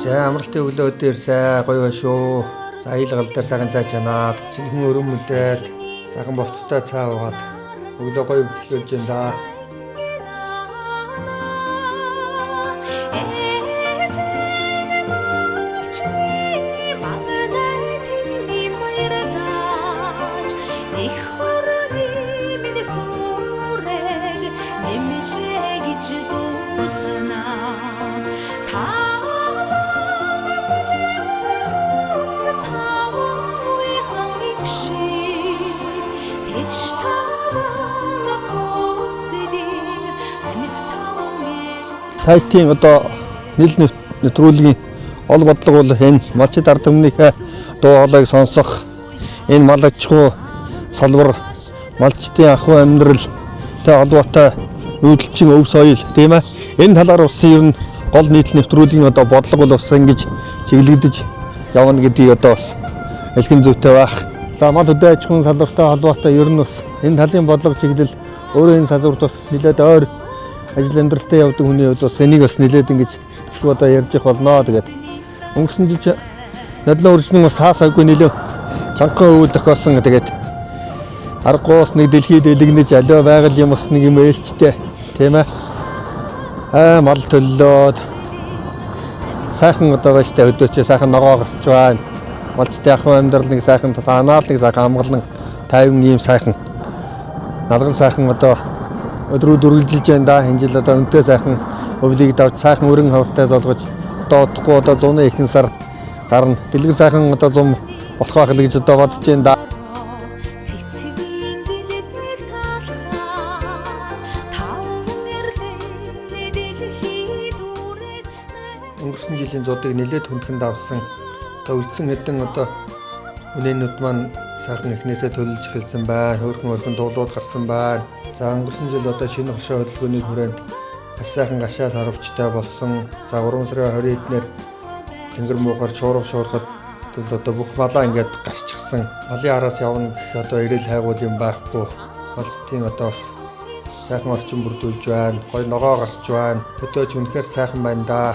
За амралтын өглөө өдөр сай гоё ба шүү. За аялал гал дээр сайхан цай чанаад шинэхэн өрөн мэдээд сайхан борцтой цай уугаад өглөө гоё бэлтгэлж байна да. Сайтын одоо нийл нэвтрүүлгийн ол бодлого бол энэ малчид ард түмнийхээ дуу хоолойг сонсох, энэ мал аж ахуй салбар, малчдын ахуй амьдрал тэ холбоотой нүүдэлчин өв соёл тийм ээ. Энэ талаар бас ер нь гол нийтлэл нэвтрүүлгийн одоо бодлого бол бас ингэж чиглэгдэж явна гэдгийг одоо бас элхэн зүйтэй байх. За мал хөдөө аж ахуйн салбартай холбоотой ер нь бас энэ талын бодлого чиглэл өөрөө энэ салбарт бас нэлээд ойр ажил амьдралтай явдаг хүний хувьд бас энийг бас нэлээд ингэж их одоо ярьж явах болно. Тэгээд өнгөрсөн жил нодлон өржнөн бас хаасаагүй нэлээ чанхан өвөл тохиосон. Тэгээд аргагүй бас нэг дэлхийд дэлгэнэж аливаа байгаль юм бас нэг юм ээлжтэй тийм ээ. Аа мал төллөөд сайхан одоо байж та өдөөч сайхан ногоо гарч байна. Малчтай ахуй амьдрал нэг сайхан санаал нэг сайхан амгалан тайван ийм сайхан налган сайхан одоо өдрүүд үргэлжилж байна да. Энэ жил одоо өнтэй сайхан өвлийг давж сайхан өрөн хавртай золгож одоо удахгүй одоо зуны ихэнх сар гарна. Дэлгэр сайхан одоо зум болох байх л гэж одоо бодож байна да. Өнгөрсөн жилийн зуудыг нэлээд хүндхэн давсан. Одоо үлдсэн хэдэн одоо үнээнүүд маань сайхан эхнээсээ төлөж эхэлсэн байна. Хөөрхөн хөрхөн дуулууд гарсан байна. За өнгөрсөн жил одоо шинэ хошоо хөдөлгөөний хүрээнд бас сайхан гашаа сарвчтай болсон. За 3 сарын 20 эднэр тэнгэр муухаар шуурга шуурхад бол одоо бүх малаа ингээд гашчихсан. Малын араас явна гэх одоо ирээл хайгуул юм байхгүй. Малчдын одоо бас сайхан орчин бүрдүүлж байна. Гой ногоо гарч байна. Хөдөөч үнэхээр сайхан байна да.